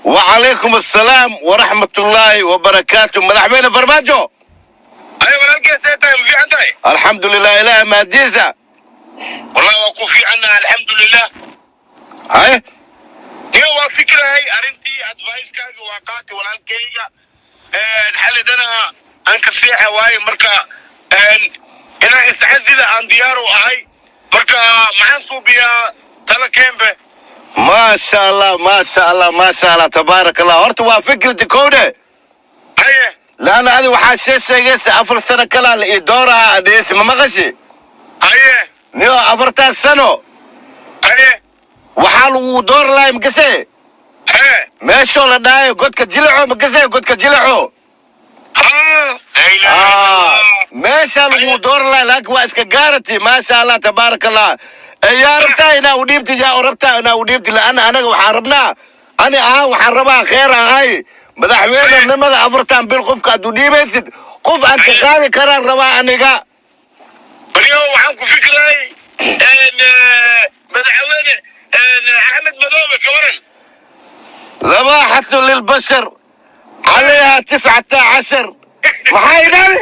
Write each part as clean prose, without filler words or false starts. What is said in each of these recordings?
Wacalaykum assalaam waraxmatullaahi wabarakaatu, madaxweyne Farmaajo. Ay, walaalkee, see tahay? Ma fiican tahay? Alxamdulilah, ilaah maadiisa. Wallahi waa ku fiicannaha, alxamdulilah. Haye. Niyo, waa fikrahay arrintii advice-kaaga waa qaatay, walaalkayga. Xalli dhana aan ka seexa waaye. Marka inaan iscasila aan diyaar u ahay. Marka maxaan suubiyaa? Tala keenbe. Maasha Allah, maasha Allah, maasha Allah, tabaarak Allah. Horta waa fikrati kowde. Haye. Laana adi waxaa sheegaysa 4 sano kalaa la ii dooraha adheesi, ma maqashi? Haye. Niyo, 4taas sano waxaa lagu door lahay, makase? Hee. Meeshoo la dhahayo godka Jilaco, makase? Godka Jilaco. Haa, laa ilaaha Ah, illallah. Meeshaa lagu door lahay, laakiin waa iska gaarati. Maasha Allah, tabaarak Allah. Yaa rabtaa inaa u dhiibti, yaa u rabtaa inaa u dhiibti? Laana anaga waxaan rabnaa, ani ahaan waxaan rabaa kheer ahay madaxweynenimada 4tan bil qofka aad u dhiibaysid, qof aan ka qaadi karaan rabaa aniga. Baliyo, waxaan ku fikiray madaxweyne Axmed Madoobe, ka waran? ذباحة للبشر عليها 19، maxaa idhahdi?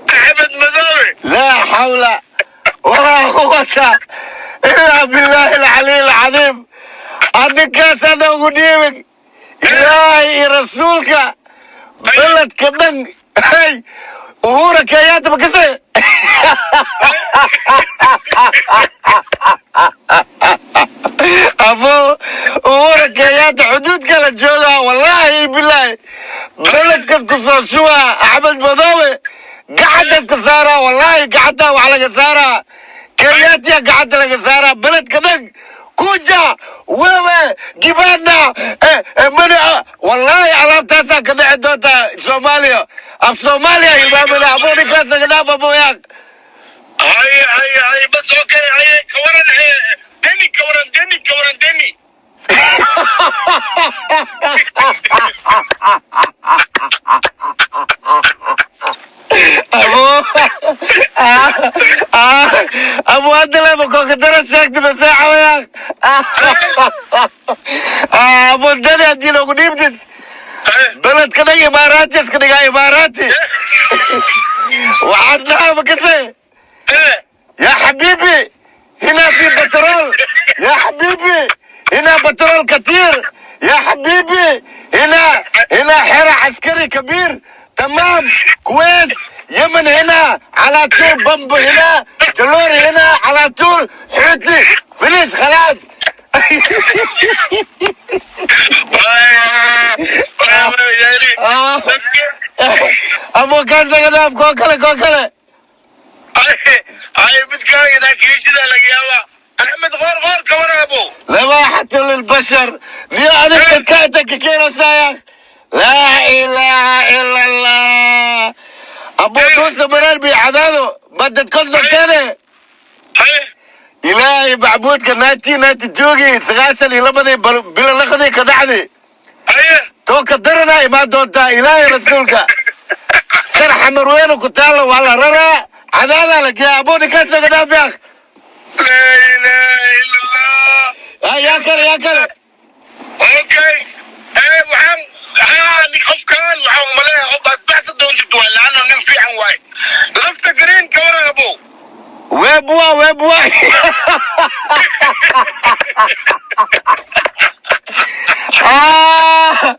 Axmed Madoobe. لا حول ولا قوة إلا بالله العلي العظيم. Arrinkaas ana ugu dhiibin, Ilaahay iyo rasuulka, beledka dhan hey Uhura Kenyatta makase. Abo, Uhura Kenyatta xuduudka la joogaa, wallaahi bilaahi, beledkas ku soo shubaa. Axmed Madoobe gacantaas ka saaraa, wallaahi gacantaa wax laga saaraa, Kenyaatiya gacanta laga saaraa. Beledka dhan kuja wewe gibana mani, wallaahi alaabtaasaa ka dhici doonta Soomaaliya. Af Soomaaliya hilmaamina. Abo, ninkaas naga dhaaf, abo yaaq. Haye, haye, haye, bas, okay. Haye, ka waran Deni? Ka waran Deni? Ka waran Deni? Abo, abo, hadda leba kookadara sheegta maseexa wayaaq. Abo, Deni haddii loogu dhiibtid, beledka dhan Imaaraati iska dhigaa. Imaaraati waxaas dhahaa, makase? يا حبيبي، هنا في بترول، يا حبيبي هنا بترول كثير، يا حبيبي هنا حرة عسكري كبير، تمام، كويس. يمن هنا على طول بمب، هنا جلور، هنا على طول حوتي، finish، خلاص. آه. ابو كاس لغداف، كوكله كوكله. Haye, midkaaga laakiin laga yaabaa Axmed Qoor Qoor, ka waran, abo? ذباحة للبشر ليه عليك كاتك كيرو سايق. لا إله إلا الله. أبو دوس مرار بيعدادو بدت كل كده. Haye. إلهي معبودك ناتي ناتي جوجي 92-dii bila laqdii ka dhacdi. Haye. Too ka darana imaan doontaa, Ilaahay rasuulka. Sarxa Marweyne ku taalla waa la raraa, Cadaadaa la geeyaa. Abuu, ninkaas naga dhaaf yaaq. Laa ilaaha illa Allah. Ah, yaa kale, yaa kale? Okay, waxaan haa nin qofkaan waxaan umaleeyaa qof aad baxsa doontid waay, laana nin fiican waay. Lafta Gareen, ka waran, abo? Weebwa weebwa. Ah,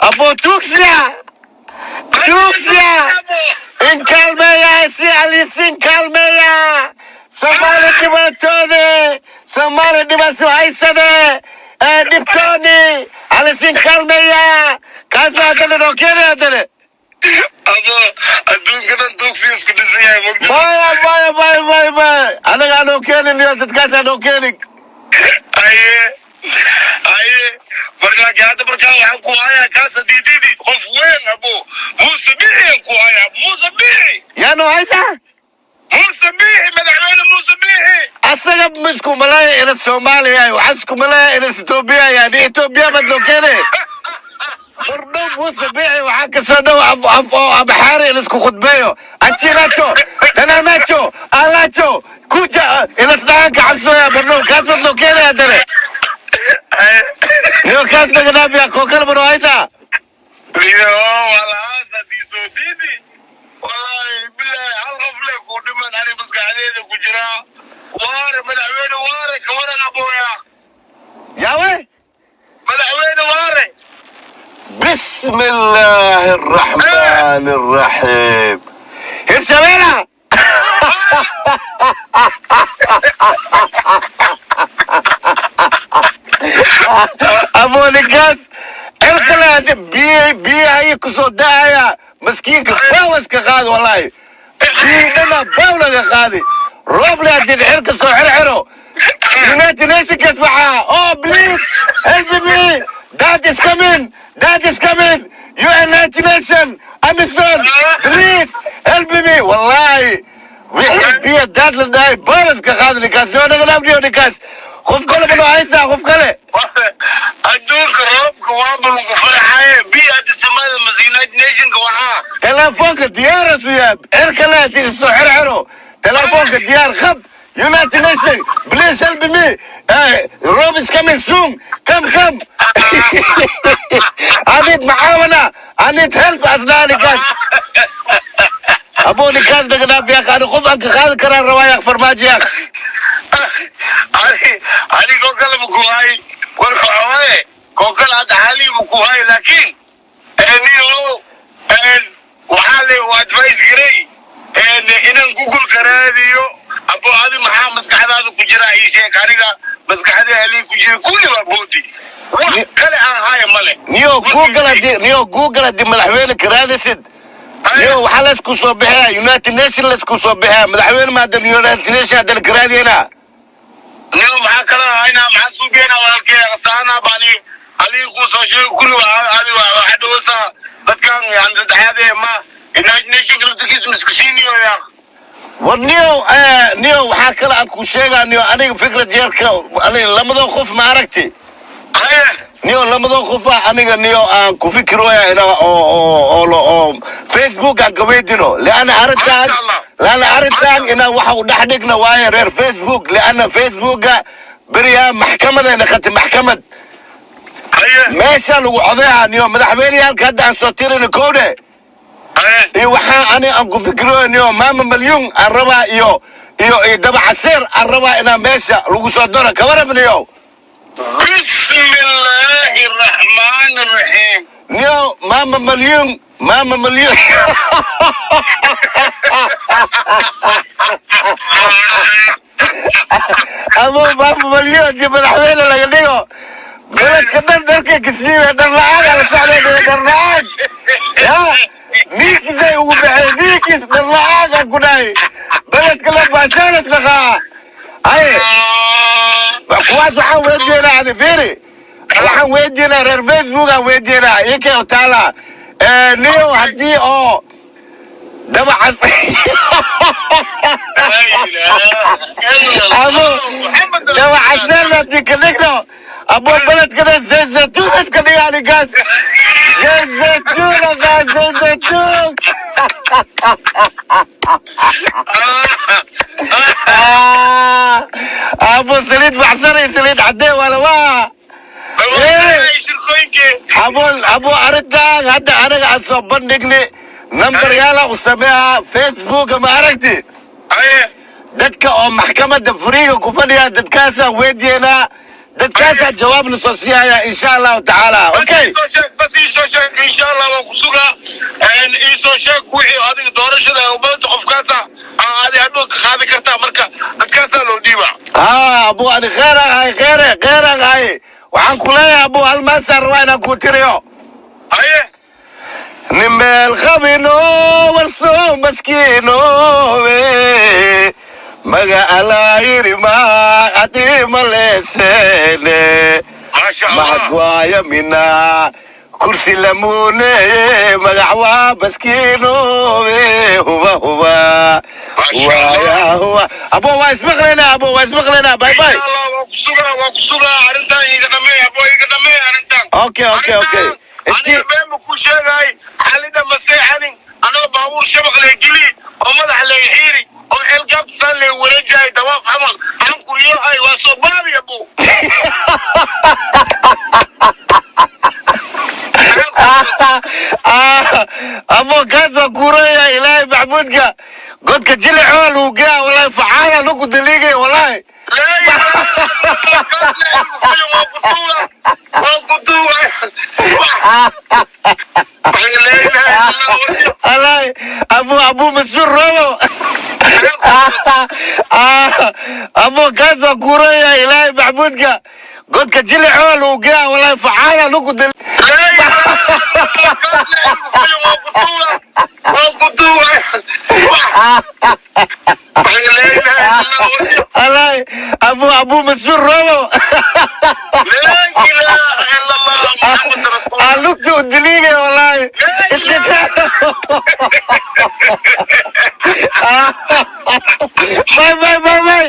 abo, tuugsiya tuugsiya in kaalmeeya si alisin kaalmeeya. Soomaali dhibaatoode, Soomaali dhibaato haysade ee dhibtooni alisin kaalmeeya. Kaas baa haddana noo keenay haddana. Abo, adduunka dhan tuugsi isku dhisan yahay, mogta. Maya, maya, maya, maya, maya, anaga anoo keenin iyo dadkaas anoo keenin. Haye, haye, markaa hadda markaa waxaan ku hayaa kaas hadiididi qof weyn, abo, Muuse Biixi ku hayaa, Muuse Biixi. Yaa noo haysa? Muuse Biixi, madaxweyne Muuse Biixi. Asaga ma isku malaya ina Soomaaliya, waxaa isku malaya ina Etoobiya. Yani Etoobiya baad noo keenay mardhow. Muuse Biixi waxaa kasoo dhow af af oo Amxaari in isku khudbeeyo, anjinacho dananacho alacho kuja ilasdhaanka cabsooya mardhow. Kaas baad noo keenay haddana. Niyo. ninkaas naga dhaafiya. Koo kale mano haysaa? Iyo walaas haddii soo diidi, wallaahi bilahi, hal qof le ku dhiman ani maskaxdeeda ku jiraa. Waare, madaxweyne Waare, ka waran, abooya? Yaawe? Madaxweyne Waare. بسم الله الرحمن الرحيم، Hirshabeella. Aboo, ninkaas cirkale hadda biyo biyahay kusoo daaya, maskiinka baawaska qaadi. Wallahi biyi dhana baaw laga qaadi. Rooble haddii xirka soo xirxiro, United Nationkas waxaa, "Oh, please help me, that is coming, that is coming, United Nation, AMISOM, please help me." Wallahi wixii biyo daad la dhahay baawaska qaadi ninkaas. Noo naga dhaafniyo ninkaas. Qof kale ma noo haysaa? Qof kale? Adduunka roobka waaba lagu farxaye, biyo hadda samada mas United Nationka waxaa. Telefoonka diyaarasu yahay. Cirkale haddii soo xirxiro, telefoonka diyaar khab, "United Nation, please help me, Rob is coming soon, come, come, I need macaawina, I need help." Asnaa ninkaas, aboo, ninkaas naga dhaaf yaaq. Ani qof aan ka qaadi karaan rabaa yaaq, Farmaajo yaaq. Ani koo kale ma ku hay. Warka waxaa waaye, koo kale hadda xaalihii ma ku hay, laakiin niyo waxaa le advice garay inaan Google ka raadiyo. Abo, adi maxaa maskaxdaada ku jira? Ii sheeg. Aniga maskaxda halii ku jira kulli waa boodi, wax kale aan haya male. Niyo Google hadii, niyo Google haddii madaxweyne ka raadisid, niyo waxaa laysku soo bixiyaa United Nation, laysku soo bixiyaa madaxweyne. Maadan United Nation haddana ka raadiyana. Niyo, maxaa kala haynaa? Maxaa suugeynaa, walaalkey? Qasaana baani adiga kuu soo sheegay kulli. Waa adi waxaa dhawaysaa dadkan yani saddexaad ee ma United Nation laftirkiisa miskasiiniyo yaa. War niyo, niyo, waxaa kale aan ku sheegaa, niyo, aniga fikrad yarka aniga lamadoo qof ma aragti. Haye. Niyo, lamadoo qofa aniga, niyo, aan ku fikirooya ina oo Facebook aan kaweydino, lianna arrintaan Masha Allah. lianna arrintaan inaan waxa u dhex dhigna waaye reer Facebook, lianna Facebooka beriyaa maxkamaday naqatay, maxkamad. Haye. Meesha lagu codeeyaa, niyo, madaxweyneyaalka hadda aan soo tirino kowdhe. Haye. Iyo waxaa ani aan ku fikirooya, niyo, Maama Malyun aan rabaa iyo Daba Casiir aan rabaa inaan meesha lagu soo daro. Kawarab, niyo? بسم الله الرحمن الرحيم. Niyo, Maama Malyun, Maama Malyun. Ama Maama Malyun haddii madaxweyne laga dhigo, beledka dhan dharka kasiibe, dhar la-aan ala socday, dhar la-aan ya niinkiisay ugu baxeen, niinkiis dhar la-aan aan ku dhahay, beledka la baashaanas dhaqaa. Haye, kuwaas waxaan weydiinaa, adi fiiri, waxaan weydiinaa reer Facebook, aan weydiinaa inkay otaala, niyo, haddii oo Dabacas لا اله الا abo الله محمد رسول الله. Dabacaseen haddii ka dhigno, abo, beledkana zayzatuun iska dhigaa ninkaas, zayzatuun akaa zayzatuun. Abo, saliid baxsan iyo saliid caddee wala waa. Shirkooyinkii. Abo, abo, arrintaan hadda anaga aan soo bandhigni, nambar yaala u sameeyaa Facebooka, ma aragti? Haye. Dadka oo maxkamadda furiga ku fadhiya, dadkaasaan weydiinaa, dadkaasaa jawaabna soo siiyaya, insha Allahu tacaala. Okay. Bas iisoo sheeg, bas iisoo sheeg, insha Allah waan ku sugaa. Iisoo sheeg wixii adiga doorashada ay u badanta qofkaasa adi hadhow ka qaadi kartaa, marka dadkaasaa loo dhiibaa. Haa, abu, ani kheeraan ahay, kheere kheeraan ahay. Waxaan ku leeyahay, abu, hal maasaan rabaa inaan kuu tiriyo. Haye. Nin meel qabino warsoo maskiinoobe, maga alaayirima adima leeseene. Maasha Allah. Mahad mina kursi lamuune, magac waa baskiinoobe, huba huba. Maasha Allah. Waaya huwa, abo, waa ismaqlaynaa, abo, waa ismaqlaynaa. Bye bye. Insha Allah waan ku sugaa, waan ku sugaa. Arrintan iiga dhammeey, abo, iiga dhammeey arrintan. Okay. Aniga been ma kuu sheegay? Xalida ma seexanin anoo baabuur shabaq lee geli oo madax lee xiiri oo xelgaabtasaan lee wareejahay, dawaaf camal aan kuriyohay, waa soo baabi, abo. Maxbuudka godka jilicoo lagu geeyaa, wallahi facaala lagu daliigay, wallahi. Laa ilaaha illallah, waa kutuuga, waa kutuuga. Laa ilaaha illallah. Wallahi Abu Mansuur Robo, abu kaas waa kuuraya. Ilaahay maxbuudka godka jilicoo lagu geeyaa, wallahi facaala lagu dal Laa ilaaha illallah, waa kutuuga, waa kutuuga. Laa ilaaha illallah. Wallahi Abu Mansuur Robo. Laa ilaaha illallah, Muhammad rasuulullah. Lugta u daliigay, wallahi iska. Bye bye bye bye.